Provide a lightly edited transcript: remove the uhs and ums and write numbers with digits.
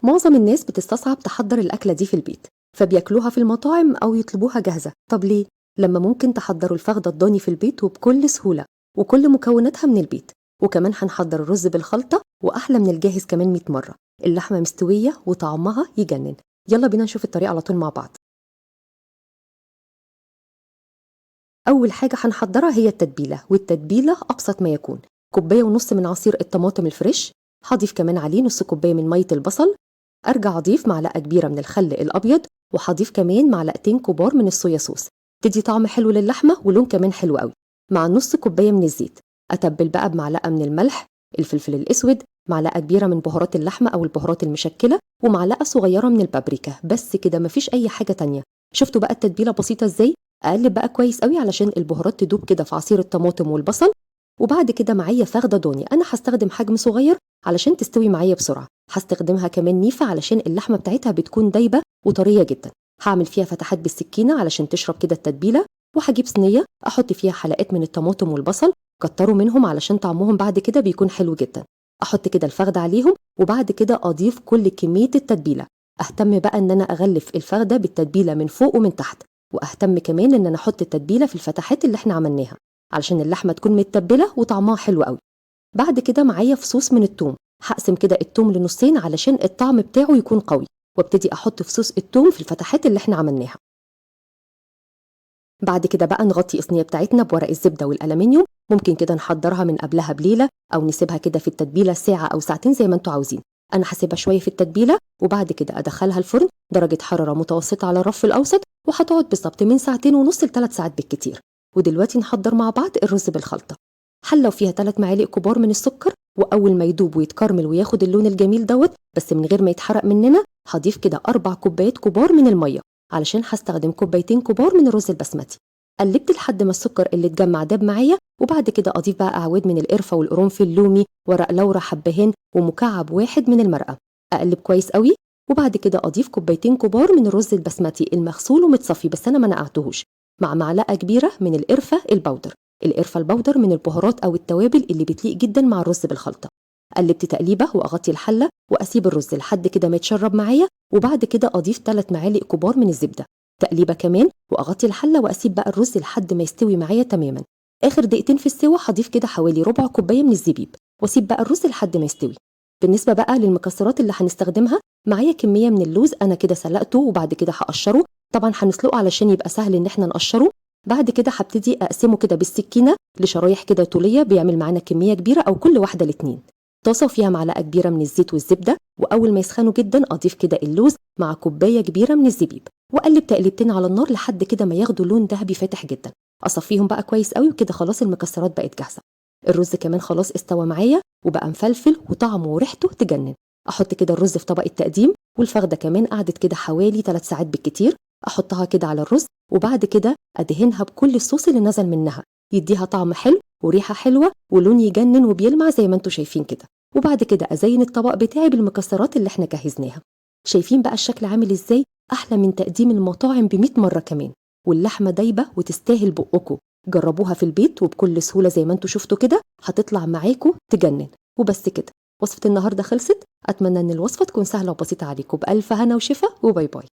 معظم الناس بتستصعب تحضر الأكلة دي في البيت، فبياكلوها في المطاعم أو يطلبوها جاهزة. طب ليه؟ لما ممكن تحضروا الفخدة الضاني في البيت وبكل سهولة وكل مكوناتها من البيت، وكمان هنحضر الرز بالخلطة وأحلى من الجاهز كمان 100 مرة. اللحمة مستوية وطعمها يجنن. يلا بينا نشوف الطريقة على طول مع بعض. أول حاجة هنحضرها هي التتبيلة، والتتبيلة أبسط ما يكون. 1.5 كوباية من عصير الطماطم الفريش، هضيف كمان عليه نص كوباية من مية البصل، أرجع أضيف معلقة كبيرة من الخل الأبيض، وهضيف كمان معلقتين كبار من الصويا صوص، تدي طعم حلو للحمة ولون كمان حلو قوي، مع نص كوباية من الزيت. أتبل بقى بمعلقة من الملح، الفلفل الأسود، معلقة كبيرة من بهارات اللحمة أو البهارات المشكلة، ومعلقة صغيرة من البابريكا. بس كده، مفيش أي حاجة تانية. شفتوا بقى التتبيلة بسيطة إزاي؟ أقلب بقى كويس قوي علشان البهارات تدوب كده في عصير الطماطم والبصل. وبعد كده معايا فخدة ضاني، أنا هستخدم حجم صغير علشان تستوي معايا بسرعة. هستخدمها كمان نيفة علشان اللحمة بتاعتها بتكون دايبة وطرية جدا. هعمل فيها فتحات بالسكينة علشان تشرب كده التتبيلة. وهجيب صينية أحط فيها حلقات من الطماطم والبصل، كتروا منهم علشان طعمهم بعد كده بيكون حلو جدا. أحط كده الفخدة عليهم، وبعد كده أضيف كل كمية التتبيلة. أهتم بقى إن أنا أغلف الفخدة بالتتبيلة من فوق ومن تحت، وأهتم كمان إن أنا أحط التتبيلة في الفتحات اللي إحنا عملناها علشان اللحمة تكون متبلة وطعمها حلو قوي. بعد كده معايا فصوص من التوم، هقسم كده التوم لنصين علشان الطعم بتاعه يكون قوي، وابتدي احط فصوص التوم في الفتحات اللي احنا عملناها. بعد كده بقى نغطي الصينية بتاعتنا بورق الزبدة والالومنيوم. ممكن كده نحضرها من قبلها بليلة او نسيبها كده في التتبيله ساعة او ساعتين زي ما انتوا عاوزين. انا هسيبها شوية في التتبيله، وبعد كده ادخلها الفرن درجه حرارة متوسطه على الرف الاوسط، وهتقعد بالظبط من 2.5 ل 3 ساعات بالكتير. ودلوقتي نحضر مع بعض الرز بالخلطه. حله وفيها 3 معالق كبار من السكر، واول ما يدوب ويتكرمل وياخد اللون الجميل دوت بس من غير ما يتحرق مننا، هضيف كده 4 كوبايات كبار من المية علشان هستخدم 2 كوباية كبار من الرز البسمتي. قلبت لحد ما السكر اللي اتجمع داب معايا، وبعد كده اضيف بقى اعواد من القرفه والقرنفل اللومي، ورق لورا، حبهان، ومكعب 1 من المرقه. اقلب كويس قوي، وبعد كده اضيف 2 كوباية كبار من الرز البسمتي المغسول ومتصفي بس انا ما نقعتهوش، مع معلقه كبيرة من القرفه ال powder. القرفه ال powder من البهارات او التوابل اللي بتليق جدا مع الرز بالخلطه. قلبت تقليبه واغطي الحلة واسيب الرز لحد كده ما يتشرب معايا، وبعد كده اضيف 3 معالق كبار من الزبدة. تقليبه كمان واغطي الحلة واسيب بقى الرز لحد ما يستوي معايا تماما. اخر دقيقتين في السوا هضيف كده حوالي ربع كوباية من الزبيب، واسيب بقى الرز لحد ما يستوي. بالنسبة بقى للمكسرات اللي هنستخدمها، معايا كمية من اللوز انا كده سلقته وبعد كده هقشره. طبعا هنسلقه علشان يبقى سهل ان احنا نقشره. بعد كده هبتدي اقسمه كده بالسكينة لشرايح كده طوليه، بيعمل معانا كمية كبيرة او كل واحدة ل2. طاسه فيها معلقه كبيرة من الزيت والزبده، واول ما يسخنوا جدا اضيف كده اللوز مع كوباية كبيرة من الزبيب، واقلب تقليبتين على النار لحد كده ما ياخدوا لون ذهبي فاتح جدا. اصفيهم بقى كويس قوي، وكده خلاص المكسرات بقت جاهزة. الرز كمان خلاص استوى معايا وبقى مفلفل وطعمه وريحته تجنن. احط كده الرز في طبق التقديم، والفخده كمان قعدت كده حوالي 3 ساعات بالكتير. احطها كده على الرز، وبعد كده ادهنها بكل الصوص اللي نزل منها، يديها طعم حلو وريحه حلوة ولون يجنن وبيلمع زي ما انتم شايفين كده. وبعد كده ازين الطبق بتاعي بالمكسرات اللي احنا جهزناها. شايفين بقى الشكل عامل ازاي؟ احلى من تقديم المطاعم ب100 مرة كمان. واللحمة دايبه وتستاهل بقكم. جربوها في البيت وبكل سهولة زي ما انتم شفتوا كده، هتطلع معاكم تجنن. وبس كده وصفه النهارده خلصت. اتمنى ان الوصفة تكون سهلة وبسيطة عليكم. بالف هنا وشفا، و bye bye.